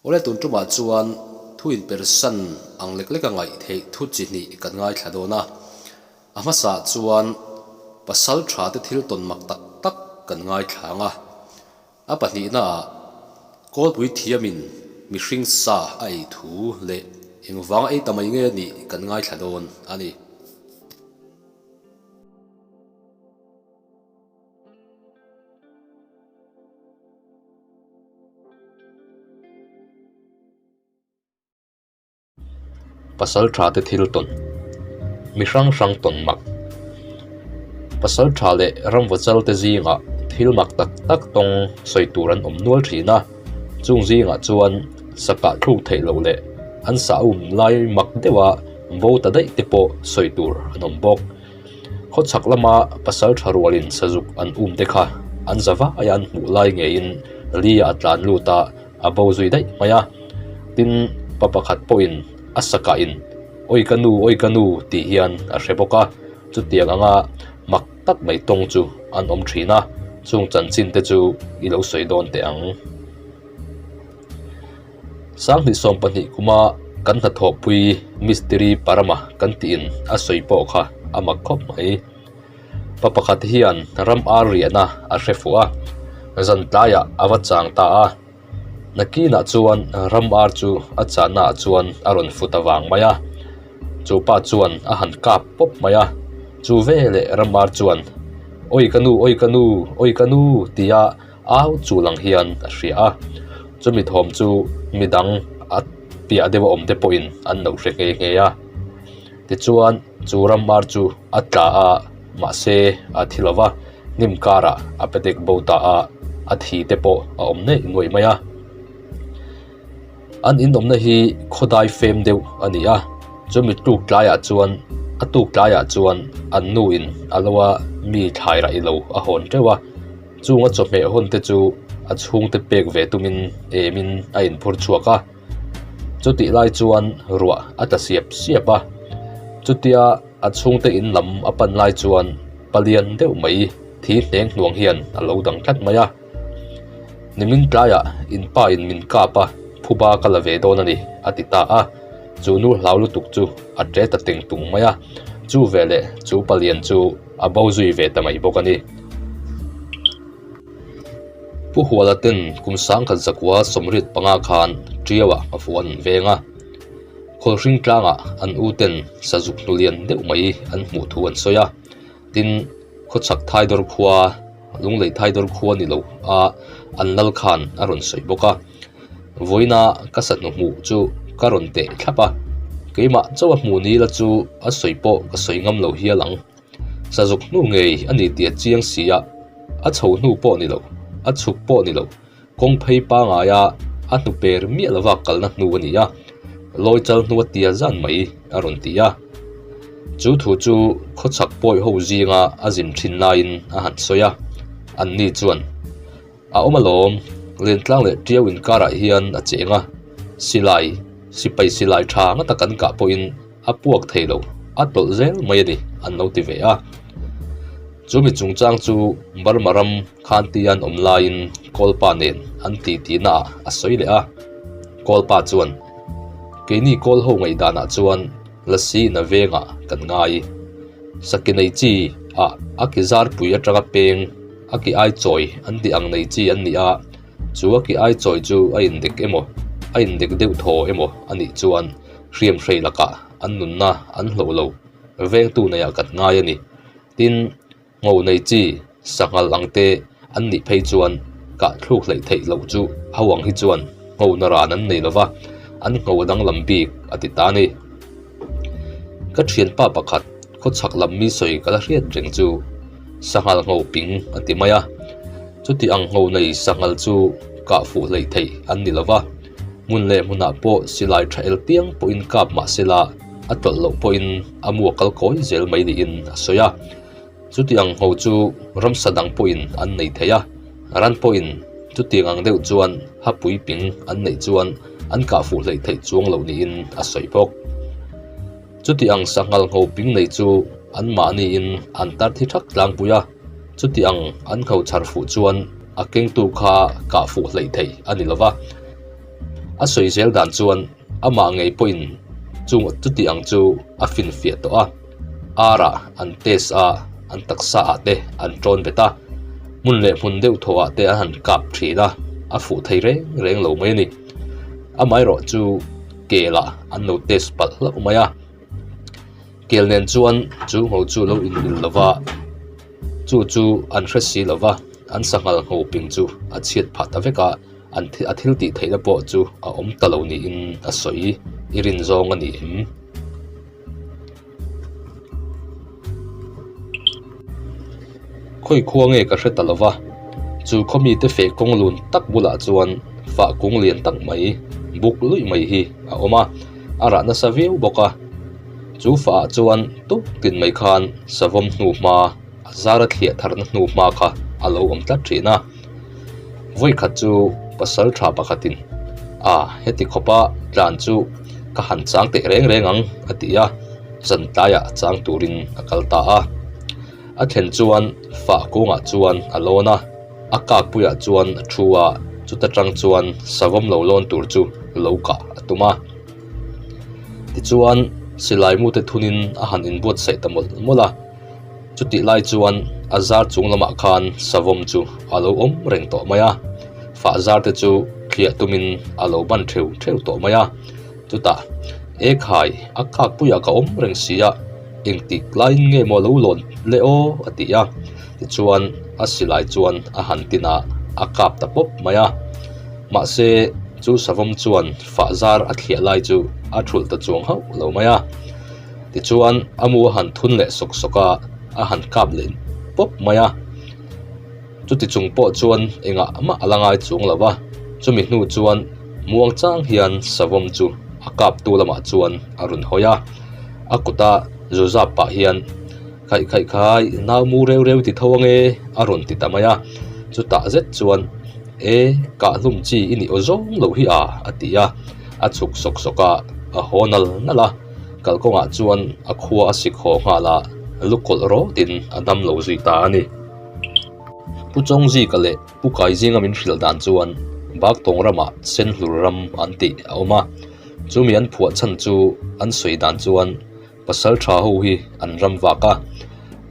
Awle tun tumah chuan thu inpersan ang lek lek a ngaih theih thu chi hnih kan ngaithla dawn a. A hmasaah chuan pasal tha te thil tawn mak tak tak kan ngaithla ang a. A pahnihnaah kawlpui thiamin mihring sa a ei thu leh engvanga ei ta mai nge nih kan ngaithla dawn a ni. Pasal tha te thil tawn mi hrang hrang tawn mak pasal tha leh ramvachal te zingah thil mak tak tak tawng sawi tur an awm nual thin a chung zingah chuan sakah thluk theih loh leh an sah um lai mak deuh a bo ta daih te pawh sawi tur an awm bawk. Khawchhak lama pasal tha rualin sazuk an um te kha an za vaia an hmuh lai ngeiin li ah a tlan lut a, a bo zui daih mai a. Tin, pa pakhat pawhin a sakah in Awi ka nu, awi ka nu tih hian a hre bawk a, chutiang anga mak tak mai tawng chu an awm thin a, chung chanchin te chu i lo sawi dawn teh ang. Sanghnih 12 kuma kan hnathawhpui Mistiri Parama kan tiin a sawi pawh kha a mak khawp mai. Pa pakhat hian ram ar riahna a hre fuh a, zan tlaiah a va chang ta a. Nakinah chuan ram ar chu a chahnaah chuan a rawn fut avang mai a. Chu pa chuan a han kap pawp mai a, chu veleh ram ar chuan, Awi ka nu, awi ka nu, awi ka nu tia Au chu lang hian a hria a, chumi thawm chu midang a piah deuh a awm te pawhin an lo hre nghe nghe a. Tichuan chu ramar chu a tla a, mahse a thi lo va, hnim karah a petek bo ta a, a thi te pawh a awm neih nuaih mai a. An inawmna hi khawdai fem deuh a ni a, chumi tuk tlaiah chuan a tuk tlaiah chuan an nu in a lo a mi thlai raih lo a hawn teuh a, chunga chawhmeh hawn te chu a chhungte pek ve tumin emin a inphur chhuak a, chutih lai chuan ruah a tla siap siap a, chutia a chhungte in lam a pan lai chuan palian deuh mai thi hneng hnuang hian a lo dang tlat mai a. Nimin tlaiah in pa in min kap a, phuba ka la ve dawn a ni, a ti ta a. Chu nu hlau lutuk chu a ṭe ta teng tung mai a, chu veleh chu palian chu a bo zui ve ta mai bawk a ni. Pu Huala ten kum sangkhat zakua 75 khan Ṭiauah a fuh an veng a, Khawlhring tlangah an u ten sazuk hnulian deuh mai an hmuh thu an sawi a. Tin, khawchhak Thaidawr khua, Lunglei Thaidawr khua ni lo a an lal khan a rawn sawi bawk a. Vawiina ka sahnu hmuh chu ka rawn teh thlap a, keimah chauh a hmuh ni la chu a sawi pawh ka sawi ngam lo hial ang. Sazuk hnu ngei a ni tih a chiang si a, a chho hnu pawh ni lo, a chhuk pawh ni lo, kawng phei pangaia a hnu per miah lova kalna hnu a ni a, lawi chal hnu a tia zan mai a rawn ti a. Chu thu chu khawchhak pawi ho zinga a zin thin laiin a han sawi a, anni chuan, A awm alawm, Lentlang leh Tiau inkarah hian a cheng a, silai, sipai silai tha ngata kan kah pawhin a puak thei lo, a tawlh zel mai a ni, an lo ti ve a. Chumi chungchang chu Burma ram Khantian awm laiin Kawlpa nen an titi naah a sawi leh a. Kawlpa chuan, Keini Kawl ho ngaihdanah chuan Lasi na vengah kan ngai. Saki nei chi ah a ki zarpui atanga peng a ki ai chawi an tih ang nei chi an ni a, chu a ki ai chawi chu a indek emaw a indek deuh thaw emaw a nih chuan hriam hrei lakah an nunna an hloh lo vengtu neiah kan ngai a ni. Tin, ngo nei chi sanghal ang te an nih phei chuan kah thluk hleih theih loh chu ho ang hi chuan ngo na ran an nei lova, an ngo danglam bik a ti ta a ni. Ka thianpa pakhat khawchhak lam mi sawi ka la hriat reng chu sanghal ngo ping a ti mai a, chuti ang ngo nei sanghal chu kah fuh hleih theih an ni lova, hmun leh hmunah pawh silai tha el piang pawhin kap mah sela a tawlh loh pawhin a mu a kal kawi zel mai niin a sawi a. Chutiang ho chu ramsa dang pawhin an nei thei a, ran pawhin chutiang ang deuh chuan hapui ping an neih chuan an kah fuh hleih theih chuang loh niin a sawi bawk. Chutiang sanghal ngho ping nei chu anmahniin an tar thi thak tlangpui a, chutiang an ngho chhar fuh chuan a kengtu kha kah fuh hleih theih a ni lo va. A sawi zel dan chuan amah ngei pawhin chung chuti ang chu a finfiah tawh a, ar ah an test a, an taksa ah te an tawn bet a, hmun leh hmun deuh thaw ah te an han kap thin a, a fuh thei reng reng lo mai a ni. Amaherawh chu kel ah an lo test palh hlauh mai a, kel nen chuan chu ngho chu lo inmil lo va. Chu chu an hre si lo va, an sanghal ngho ping chu a chhiat phah ta vek a, an a thil tih theihna pawh chu a awm ta lo niin a sawi i rin zawng a ni em? Khawi khua nge ka hre ta lo va, chu khaw mite feh kawng lun tak bulah chuan fah kung lian tak mai buk luih mai hi a awm a, a rah nasa viau bawk a. Chu fah ah chuan tuk tin mai khan savawm hnu hma a zar a thliah tharna hnu hma kha a lo awm tlat thin a. Vawikhat chu pasal tha pakhatin a heti khawpa tlan chu ka han chang teh reng reng ang a ti a, zan tlaiah chang turin a kal ta a. A thlen chuan fah kungah chuan a lawn a, a kak puiah chuan a thu a, chuta tang chuan savawm lo lawn tur chu lo kah a tum a. Tichuan silai mute thunin a han inbuatsaih ta mawlh mawlh a, chutih lai chuan a zar chung lamah khan savawm chu a lo awm reng tawh mai a, fah zar te chu thliah tumin a lo ban theu theu tawh mai a, chutah Ekhai a kak puiah ka awm reng si a, engtik laiin nge maw lo lawn le aw a ti a, tichuan a silai chuan a han tin a, a kap ta pawp mai a, mahse chu savawm chuan fah zar a thliah lai chu a thulh ta chuang hauh lo mai a. Tichuan a mu a han thun leh sawk sawk a, a han kap leh pawp mai a. Chuti chung pawh chuan engah mah a la ngai chuang lo va, chumi hnu chuan muang chang hian savawm chu a kap tu lamah chuan a rawn hawi a. A kuta zu zap pah hian Khaih khaih khai, nau mu reu reu ti tho ange a rawn ti ta mai a. Chutah zet chuan E, kah hlum chi i nih aw zawng loh hi a a ti a. A chhuk sawk sawk a, a haw nal nal a. Kalkawngah chuan a khua a sik haw nghal a, lu kawlh rawtin a dam lo zui ta a ni. Pu Chawngzika leh Pu Kaizinga min hrilh dan chuan Baktawng ramah Senhlur ram an tih a awm a, chumi an phuah chhan chu an sawi dan chuan Pasal tha ho hi an ram vak a,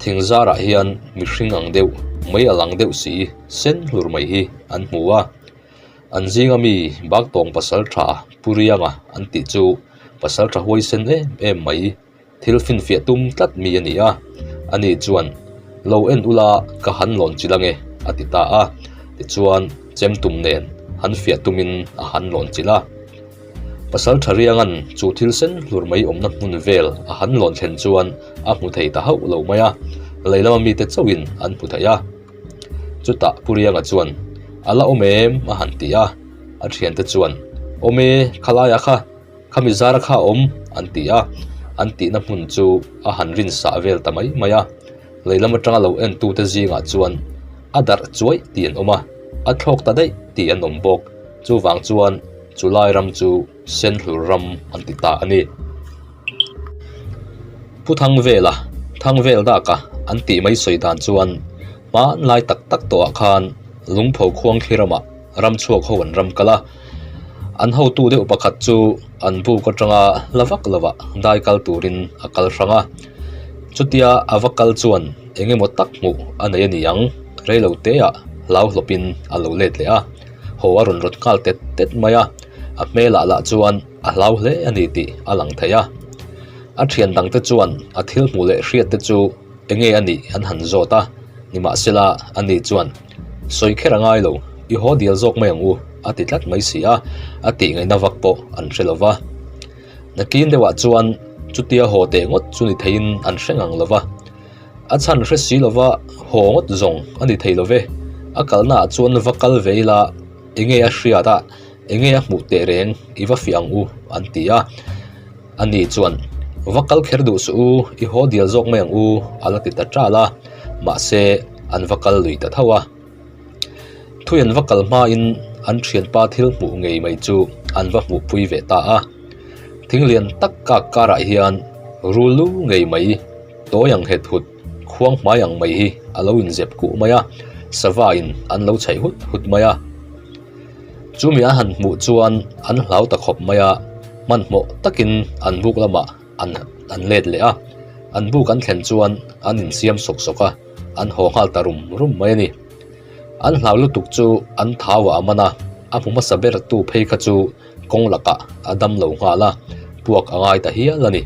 thing zarah hian mihring ang deuh, mei a lang deuh si, sen hlur mai hi an hmu a. An zinga mi Baktawng pasal tha Pu Rianga an tih chu pasal tha huaisen em em mai, thil finfiah tum tlat mi a ni a. Ani chuan, Lo en ula ka han lawn chilh ange a ti ta a, tichuan chem tum nen han fiah tumin a han lawn chilh a. Pasal tha riangan chu thil sen hlur mai awmna hmun vel a han lawn thlen chuan a hmu thei ta hauh lo mai a, lei lama mite chauhin an hmu thei a. Chutah Pu Rianga chuan, A la awm em? a han ti a, a thiante chuan, Awm e, khalaiah kha, khami zara kha a awm, an ti a, an tihna hmun chu a han rinsah vel ta mai mai a. Lei lam atanga lo entute zingah chuan a darh chuaih tih an awm a, a thlawk ta daih tih an awm bawk. Chuvang chuan chu lai ram chu Senhlur ram an ti ta a ni. Pu Thangvela, Thangvel daka an tih mai sawi dan chuan hmanlai tak tak tawhah khan Lungpho khuangthli ramah ram chhuak ho an ram kal a. An hotu deuh pakhat chu an buk atanga hla vak lovah dai kal turin a kal hrang a. Chutia a va kal chuan eng emaw tak hmuh a nei a ni ang, reilo teah hlau hlawpin a lo let leh a. Haw a rawn rawt nghal tet tet mai a, a hmelah lah chuan a hlau hle a ni tih a lang thei a. A thian dangte chuan a thil hmuh leh hriat te chu eng nge a nih an han zawt a, nimahsela ani chuan sawi kher a ngai lo, i haw dial zawk mai ang u a ti tlat mai si a, a tih ngaihna vak pawh an hre lo va. Nakin deuhah chuan chutia haw teh ngawt chu ni theiin an hre ngang lo va. A chhan hre si lova haw ngawt zawng a ni thei lo ve. A kalnaah chuan va kal ve ila eng nge a hriat a, eng nge a hmuh teh reng i va fiah ang u an ti a. Ani chuan va kal kher duh suh u, i haw dial zawk mai ang u a la ti ta ṭal a, mahse an va kal lui ta tho a. Thui an va kal hmain an thianpa thil hmuh ngei mai chu an va hmuhpui ve ta a. Thing lian tak kak karah hian rul lu ngei mai tawi ang het hut, khuang hmai ang mai hi a lo inzep kuh mai a, sava in an lo chhaih hut hut mai a. Chumi an han hmuh chuan an hlau ta khawp mai a, hmanhmawh takin an buk lamah an an let leh a. An buk an thlen chuan an insiam sawk sawk a, an haw nghal ta rum rum mai a ni. An hlau lutuk chu an thau ah a man a, a hmu hmasa ber tu phei kha chu kawng lakah a dam lo nghal a, puak a ngai ta hial a ni.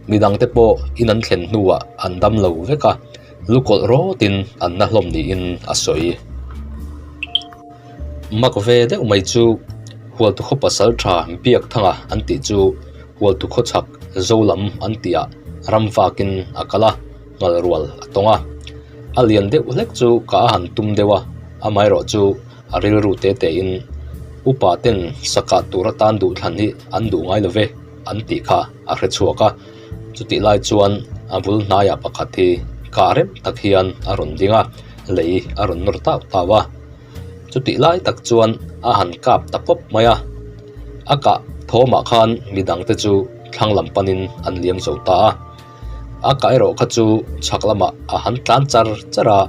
Midangte pawh in an thlen hnuah an dam lo vek a, lu kawlh rawtin an na hlawm niin a sawi. Mak ve deuh mai chu Hualtukhaw pasal tha biak thanga an tih chu Hualtukhaw chhak zo lam an tihah ram vakin a kal a, nghal rual a tawng a. A lian deuh hlek chu ka a han tum deuh a, amaherawh chu a rilru te tein upa ten sakah tur atan duh thlan hi an duh ngai lo ve an tih kha a hre chhuak a. Chutih lai chuan a bul hnaiah pakhat hi kah rem tak hian a rawn ding a, lei a rawn nawr tau tau a. Chutih lai tak chuan a han kap ta pawp mai a, a kah thawmah khan midangte chu thlang lam panin an liam zo ta a. A kah erawh kha chu chhak lamah a han tlan char char a,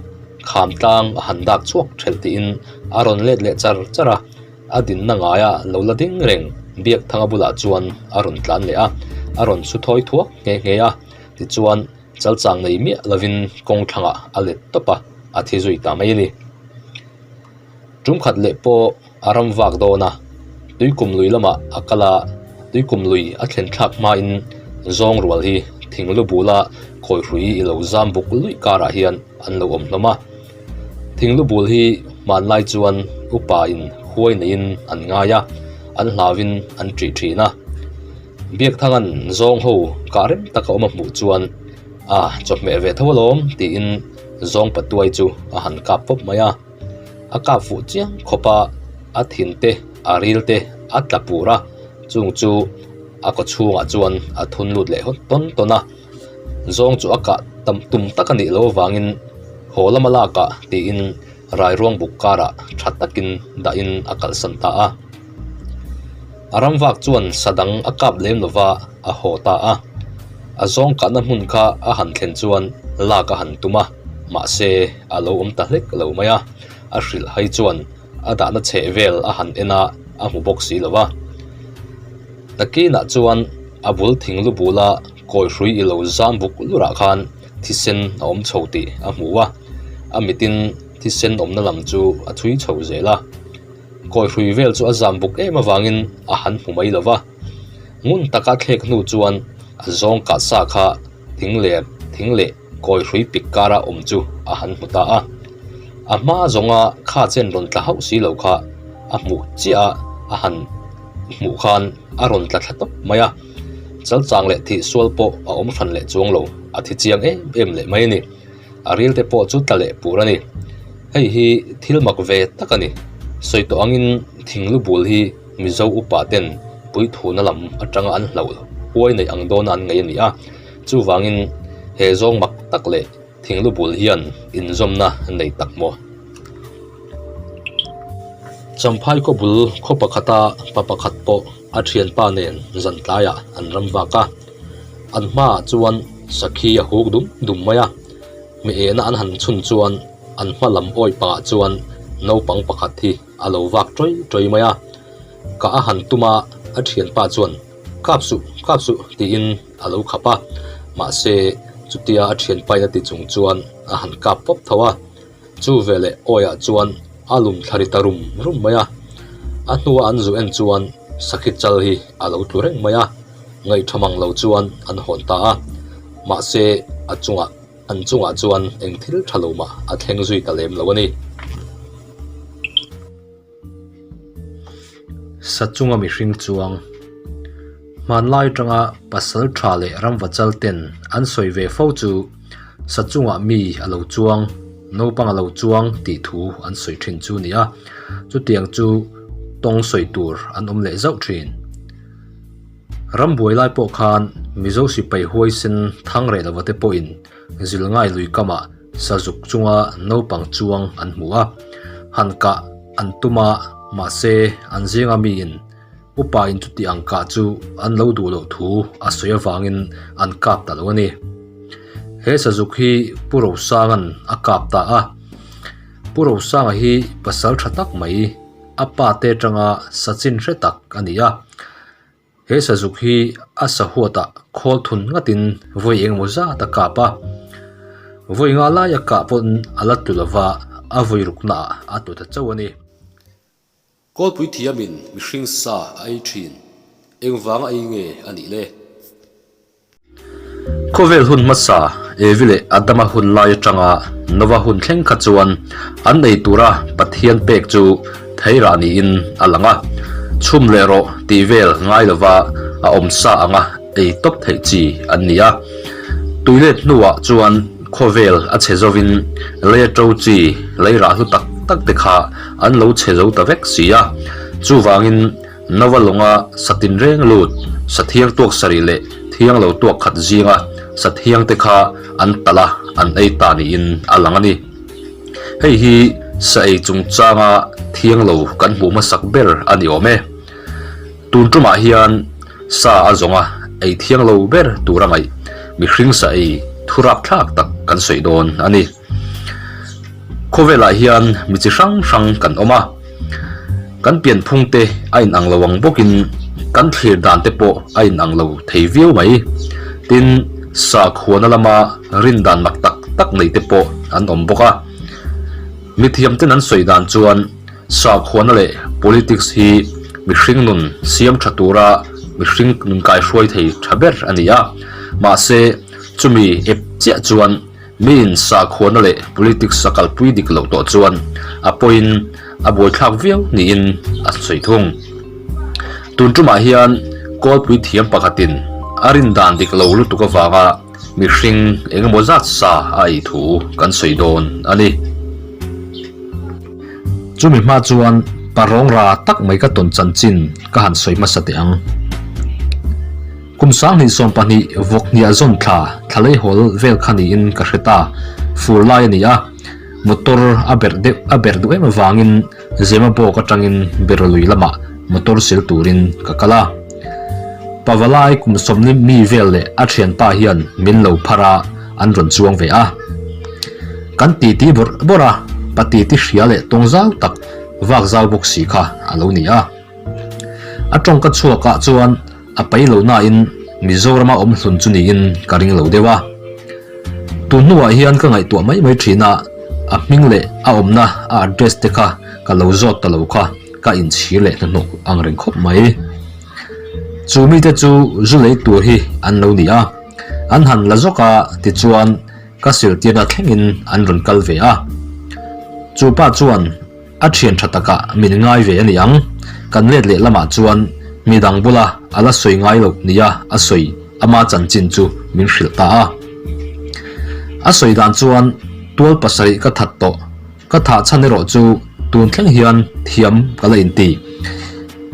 kham tlang a han dak chhuak thelh tiin a rawn let leh char char a. A dinna ngaia lo la ding reng Biakthanga bulah chuan a rawn tlan leh a, a rawn su thawi thuak nghe nghe a, tichuan chalchang nei miah lovin kawng thlangah a let tawp a, a thi zui ta mai a ni. Tum khat leh pawh a ram vak dawn a, tuikum lui lamah a kal a, tuikum lui a thlen thlak hmain zawng rual hi thing lu bula khawihrui i lo zam buk luih karah hian an lo awm hlawm a. Thing lu bul hi hmanlai chuan upa in huai neiin an ngai a, an hlauin an ṭih ṭhin a. Biakthanga'n zawng ho kah rem taka awm a hmuh chuan a chawhmeh ve tho alawm tiin zawng patuai chu a han kap pawp mai a. A kap fuh chiang khawp a, a thin te a ril te a tla pur a, chung chu a kaw chhungah chuan a thun lut leh hawt tawn tawn a. Zawng chu a kah tam tum tak a nih loh avangin haw lama lakah tiin rairuang buk karah tha takin dahin a kalsan ta a. A ram vak chuan sa dang a kap lem lova a haw ta a. A zawng kahna hmun kha a han thlen chuan lak a han tum a, mahse a lo awm ta hlek lo mai a. A hrilh hai chuan a dahna chheh vel a han en a, a hmu bawk si lo va. Nakinah chuan a bul thing lu bula kawi hrui i lo zam buk lurah khan thisen a awm chho tih a hmu a, a mitin thisen awmna lam chu a chhui chho zel a. Kawi hrui vel chu a zam buk em avangin a han hmu mai lo va, ngun taka thlek hnu chuan a zawng kah sa kha thing leh thing leh kawi hrui pik kara awm chu a han hmu ta a. A hma zawnga kha chen rawn tla hauh si lo kha a hmuh chiah a, a han hmuh khan a rawn tla thla tawp mai a. Chalchang leh thih sual pawh a awm hran leh chuang lo, a thi chiang em em leh mai a ni. A ril te pawh chu tla leh pur a ni. Hei hi thil mak ve tak a ni. Sawi tawh angin thing lu bul hi Mizo upa ten puithuna lam atanga an hlauh huai neih ang dawna an ngaih a ni a. Chuvangin he zawng mak tak leh thing lu bul hian inzawmna nei tak maw? Champhai khaw bul khaw pakhata pa pakhat pawh a thianpa nen zan tlaiah an ram vak a. An hmaah chuan sakhi a huk dum dum mai a, mi ehna an han chhun chuan an hma lam awi pangah chuan naupang pakhat hi a lo vak ṭawih ṭawih mai a. Kah a han tum a, a thianpa chuan Kap suh, kap suh tiin a lo khap a, mahse chutia a thianpain a ti chung chuan a han kap pawp tho a. Chu veleh awiah chuan a lum thla ri ta rum rum mai a, a hnua an zu en chuan sakhi chal hi a lo tlu reng mai a, ngaihṭha mang lo chuan an hawn ta a, mahse a chungah an chungah chuan eng thil ṭha lo mah a thleng zui ta lem lo a ni. Sa chunga mihring chuang hmanlai atanga pasal tha leh ramvachal ten an sawi ve fo chu sa chungah mi a lo chuang naupang a lo chuang tih thu an sawi thin chu a ni a chutiang chu tawng sawi tur an awm leh zauh thin. Rambuai lai pawh khan Mizo sipai huaisen thang reh lova te pawhin Zilngai lui kamah Sazuk chunga naupang chuang an hmu a, han kah an tum a, mahse an zinga miin upa in chuti ang kah chu an lo duh loh thu a sawi avangin an kap ta lo a ni. He sazuk hi Pu Rosanga'n a kap ta a, Pu Rosanga hi pasal tha tak mai. a pa te atanga sachin hre tak a ni a. He sazuk hi a sahuatah khawl thun ngatin vawi engemaw zat a kap a. Vawi nga laia kah pawn a la tlu lova, a vawi ruknaah a tlu ta chauh a ni. Kawlpui thiamin mihring sa a ei thin. Engvanga ei nge a nih le? Khawvel hun hmasa Evi leh Adama hun lai atanga Nova hun thleng kha chuan an ei tura Pathian pek chu theirah niin a lang a, chhum leh rawh tih vel ngai lova a awm sa anga ei tawp theih chi an ni a. Tuilet hnuah chuan khawvel a chhe zovin leia to chi leirah hlu tak tak te kha an lo chhe zo ta vek si a, chuvangin Nova lawnga satin reng lut, sathiang tuak sarih leh thiang lo tuak khat zinga sathiang te kha an talh a, an ei ta niin a lang a ni. Hei hi sa ei chungchanga thiang lo kan hmuh hmasak ber a ni awm e. Tun tumah hian sa a zawnga ei thiang lo ber tur a ngaih mihring sa ei thu rapthlak tak kan sawi dawn a ni. Khawvelah hian mi chi hrang hrang kan awm a, kan pianphung te a inang lo ang bawkin kan thlir dan te pawh a inang lo thei viau mai. Tin, sakhuana lama rin dan mak tak tak nei te pawh an awm bawk a. Mithiam ten an sawi dan chuan sakhuana leh politics hi mihring nun siam tha tura mihring nun kaihruai thei tha ber a ni a, mahse chumi ep chiah chuan Miin sakhuana leh politics a kalpui dik loh tawh chuan a pawhin a buaithlak viau niin a sawi thung. Tun tumah hian kawlpui thiam pakhatin a rin dan dik lo lutuk avanga mihring eng emaw zat sa a ei thu kan sawi dawn a ni. Chumi hma chuan parawng ra tak mai ka tawn chanchin ka han sawi hmasa teh ang. Kum 2020 vawk hniah zawn thla thla leihawl vel kha niin ka hre ta. Fur lai a ni a, motor a berh deuh a berh duh em avangin Zemabawk atangin Berolui lamah motor sil turin ka kal a. Pavalai kum sawmni mi vel leh a thianpa hian min lo phar a, an rawn chuang ve a. Kan titi bawrh bawrh a, pa titi hria leh tawng zau tak vak zau bawk si kha a lo ni a. A tawngka chhuakah chuan A pai lo nain Mizorama awm hlun chu niin ka ring lo deuh a. Tun hnuah hian ka ngaihtuah mai mai thin a, a hming leh a awmna a address te kha ka lo zawt ta lo kha ka inchhir leh hnahnawk ang reng khawp mai. Chu mite chu zu lei tur hi an lo ni a, an han la zawk a tichuan ka siltirna thlengin an rawn kal ve a. Chu pa chuan. A thian tha takah min ngai ve a ni ang. Kan let leh lamah chuan mi dang bula a la sawi ngai loh nia a sawi ama chanchin chu min hrilh ta a. A sawi dan chuan tual pasarih ka that tawh, ka thah chhan erawh chu tun thleng hian thiam ka la inti.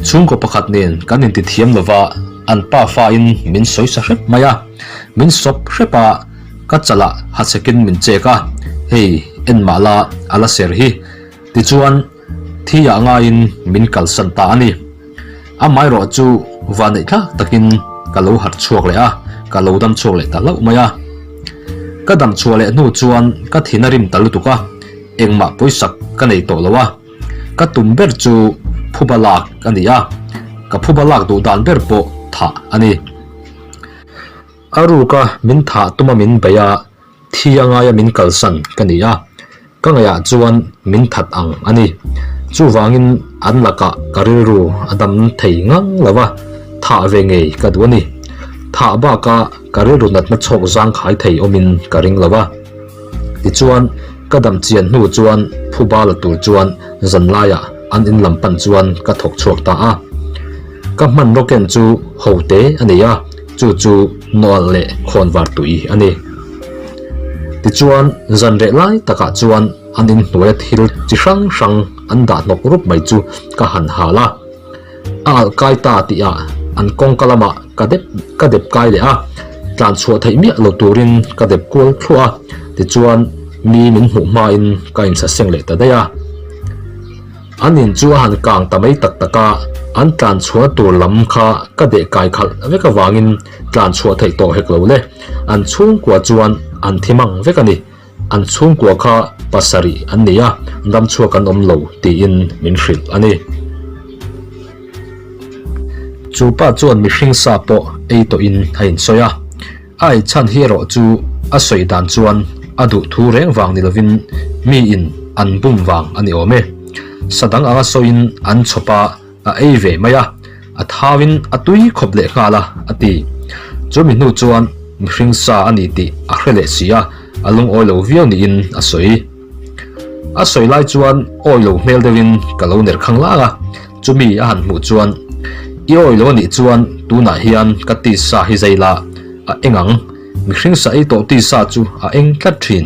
Chhungkaw pakhat nen kan inti thiam lova an pa fain min sawi sa hrep mai a, min sawp hrep a, ka chalah hachekin min chek a, hei en mah la a la ser hi. Tichuan, thi ah ngaiin min kalsan ta a ni. Amaherawh chu vanneih thlak takin ka lo harh chhuak leh a, ka lo dam chhuak leh ta hlauh mai a. Ka dam chhuah leh hnu chuan ka thin a rim ta lutuk a, engmah pawisak ka nei tawh lo a. Ka tum ber chu phuba lak a ni a, ka phuba lak duh dan ber pawh thah a ni. A ruka min thah tuma min bei a, Thi a ngaia min kalsan ka ni a, ka ngaihah chuan min that ang a ni. Chuvangin an lakah ka rilru a dam thei ngang lo va, thah ve ngei ka duh a ni. Thah baka ka rilru natna chhawk zangkhai thei awmin ka ring lo va. Tichuan, ka dam chian hnu chuan phuba la tur chuan zanlaiah an in lam pan chuan ka thawk chhuak ta a. Ka hmanraw ken chu ho te a ni a. Chu chu nawlh leh khawnvar tui a ni. Tichuan, zan reh lai takah chuan an inhnuaia thil chi hrang hrang an dah hnawk rup mai chu ka han hal a. A alh kai ta tihah an kawngka lamah ka dep ka dep kai leh a, tlan chhuah theih miah lo turin ka dep kual thluah a, tichuan mi min hmuh hmain ka insaseng leh ta daih a. An in chu a han kang ta mai tak tak a, an tlan chhuahna tur lam kha ka deh kai khalh vek avangin tlan chhuah theih tawh hek lo le. An chhungkua chuan an thi mang vek a ni. An chhungkua kha pasarih an ni a, damchhuak an awm lo tiin min hrilh a ni. Chu pa chuan mihring sa pawh ei tawhin a insawi a, a ei chhan hi erawh chu a sawi dan chuan a duh thu reng vang ni lovin miin an bum vang a ni awm e. Sa dang anga sawiin an chhawp a, A ei ve mai a, a thauin a tui khawp leh nghal a, a ti. Chumi hnu chuan mihring sa a ni tih a hre leh si a, a lungawi lo viau niin a sawi. A sawi lai chuan awi lo hmel deuhin ka lo ner khang lang a, chumi a han hmuh chuan, I awi lo a nih chuan tunah hian ka tisa hi zai la, a eng ang, mihring sa ei tawh tisa chu a eng tlat thin,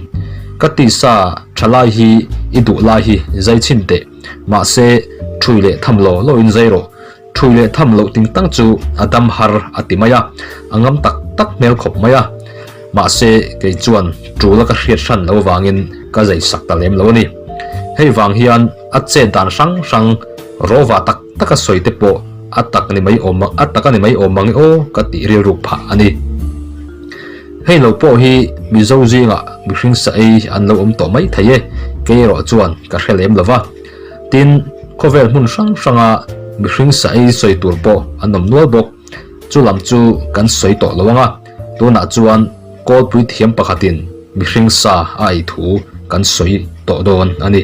ka tisa tha lai hi i duh lai hi zai chhin teh. Mahse, ṭhui leh tham lo lo in zai rawh. Ṭhui leh tham loh ting tang chu a dam har a ti mai a, a ngam tak tak hmel khawp mai a. Mahse, kei chuan ṭul a ka hriat hran lo vangin ka zai sak ta lem lo a ni. Hei vang hian a chet dan hrang hrang rawva tak tak a sawi te pawh a tak ni mai awm a tak a ni mai awm ang e aw ka tih rilruk phah a ni. Hei lo pawh hi Mizo zingah mihring sa ei an lo awm tawh mai thei e, kei erawh chuan ka hre lem lo va. Tin, khawvel hmun hrang hranga mihring sa ei sawi tur pawh an awm nual bawk. Chu lam chu kan sawi tawh lo ang a, tunah chuan kawlpui thiam pakhatin mihring sa a ei thu kan sawi tawh dawn a ni.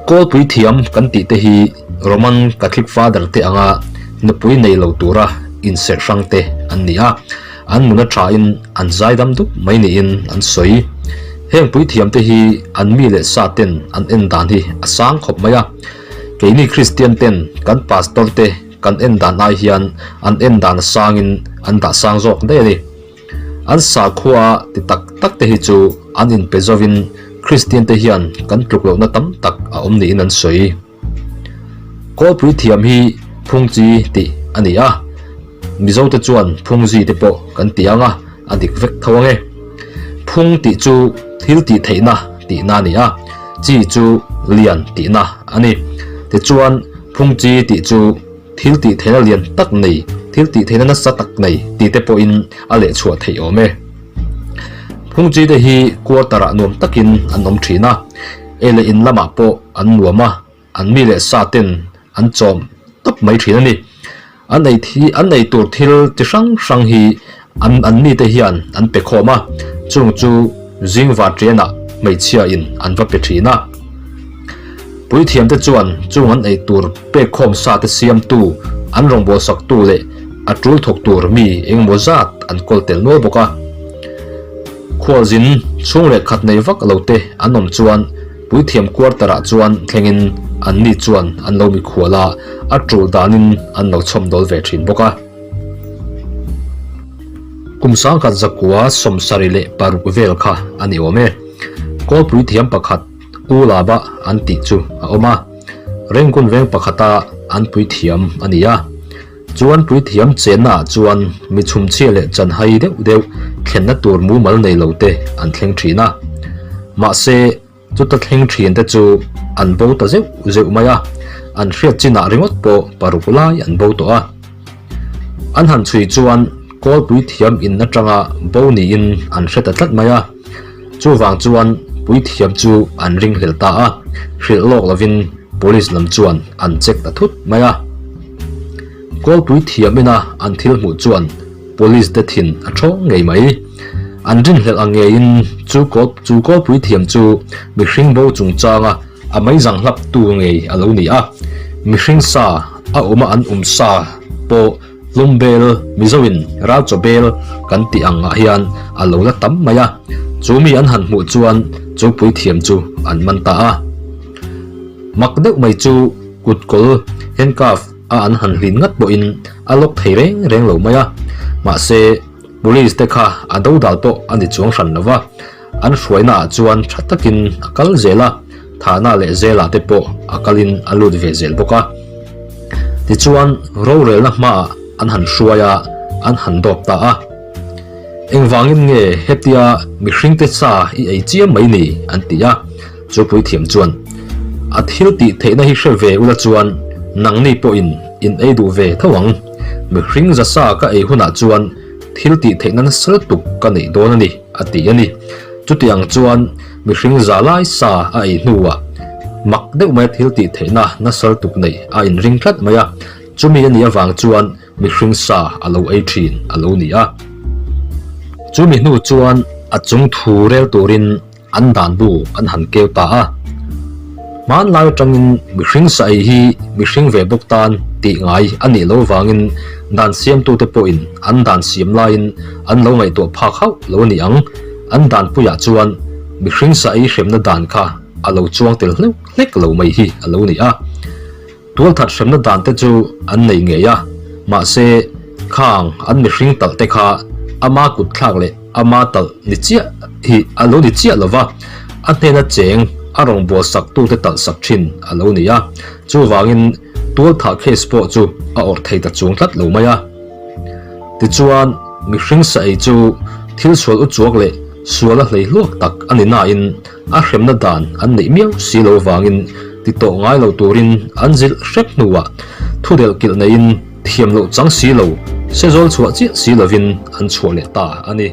Kawlpui thiam kan tih te hi Roman Catholic Father te anga nupui nei lo tura inserh hrang te an ni a, an nun a thain an zaidam dup mai niin an sawi. Heng puithiam te hi an mi leh sa ten an en dan hi a sang khawp mai a, keini Kristian ten kan Pastor te kan en dan ai hian an en dan a sangin an dah sang zawk daih a ni. An sakhua ti tak tak te hi chu an inpe zovin Kristian te hian kan tluk lohna tam tak a awm niin an sawi. Kawlpui thiam hi Phungchi tih a ni a, Mizo te chuan Phungzi te pawh kan ti ang a, a dik vek tho ang e. Phung tih chu thil tih theihna tihna a ni a, chi chu lian tihna a ni. Tichuan Phungchi tih chu Thil tih theihna lian tak nei, thil tih theihna nasa tak nei tih te pawhin a leh chhuah theih awm e. Phungchi te hi quarter ah nuam takin an awm thin a, ei leh in lamah pawh an nuam a, an mi leh sa ten an chawm tawp mai thin a ni. An ei thi an ei tur thil chi hrang hrang hi an an mite hian an pe khawm a, chung chu zingva ṭianah hmeichhia in an va pe thin a. Puithiamte chuan chung an ei tur pek khawm sa te siamtu, an rawngbawlsak tu leh a tul thawk tur mi engemaw zat an kawl tel nual bawk a. Khualzin chhung leh khat nei vak lo te an awm chuan puithiam quarter ah chuan thlengin anni chuan an lo mikhual a, a tul danin an lo chhawmdawl ve thin bawk a. Kum sangkhat zakua 76 vel kha a ni awm e. Kawl puithiam pakhat U Laba an tih chu a awm a, Rengkun veng pakhata an puithiam a ni a. Chuan puithiam chenna ah chuan mi chhumchhia leh chanhai deuh deuh thlenna tur mumal nei lo te an thleng thin a. Mahse, chuta thleng thin te chu an bo ta zeuh zeuh mai a, an hriat chinah ringawt pawh paruk lai an bo tawh a. An han chhui chuan kawl puithiam in atanga bo niin an hre ta tlat mai a. Chuvang chuan puithiam chu an ringhlel ta a, hrilh lawk lovin police lam chuan an check ta thut mai a. Kawl puithiam ina an thil hmuh chuan police te thin a thawng ngei mai. An rinhlelh ang ngeiin chu kawl chu kawl puithiam chu mihring bo chungchanga a meizang hlap tu ngei a lo ni a. Mihring sa a awma an um sa pawh Hlum bel, Mizoin ral chaw bel kan tih ang ah hian a lo la tam mai a, chu mi an han hmuh chuan chu puithiam chu an man ta a. Mak deuh mai chu kutkawl, handcuff, a an han hlin ngat pawhin a lock thei reng reng lo mai a, mahse police te kha a dodal pawh a ni chuang hran lo va, an hruaina ah chuan tha takin a kal zel a. Thahna leh zelah te pawh a kalin a lut ve zel bawk a. Tichuan, rorelna hmaah an han hruai a, an han dawp ta a. Engvangin nge hetia mihringte sa i ei chiam mai ni? an ti a. Chu puithiam chuan, A thil tih theihna hi hre ve ula chuan nangni pawhin in ei duh ve tho ang. Mihring za sa ka ei hunah chuan thil tih theihna nasa lutuk ka neih dawn a ni, a ti a ni. Chutiang chuan mihring za lai sa a ei hnuah mak deuh maia thil tih theihna nasal tuk nei a inring tlat mai a, chumi a nih avang chuan mihring sa a lo ei thin a lo ni a. Chumi hnu chuan a chung thu rel turin An dan bu an han keu ta a. Hmanlai atangin mihring sa ei hi mihring ve bawk tan tih ngai a nih lo vangin dan siamtute pawhin an dan siam laiin an lo ngaihtuah phak hauh lo a ni ang. An dan puiah chuan mihring sa ei hremna dan kha a lo chuang tel hleuh hlek lo mai hi a lo ni a. Tualthat hremna dan te chu an nei ngei a, mahse khang an mihring talh te kha ama kut thlak leh ama talh ni chiah hi a lo ni chiah lova, a hnena cheng a rawngbâwl sak tute talh sak thin a lo ni a, chuvangin tualthah case pawh chu a awrh thei ta chuang tlat lo mai a. Tichuan, mihring sa ei chu thil sual uchuak leh sual a hlei hluak tak a ni nain, A hremna dan an neih miau si lo vangin ti tawh ngai lo turin an zilh hrep hnuah thu delh kilh neiin thiam loh chang si lo, se zawl chhuah chiah si lovin an chhuah leh ta a ni.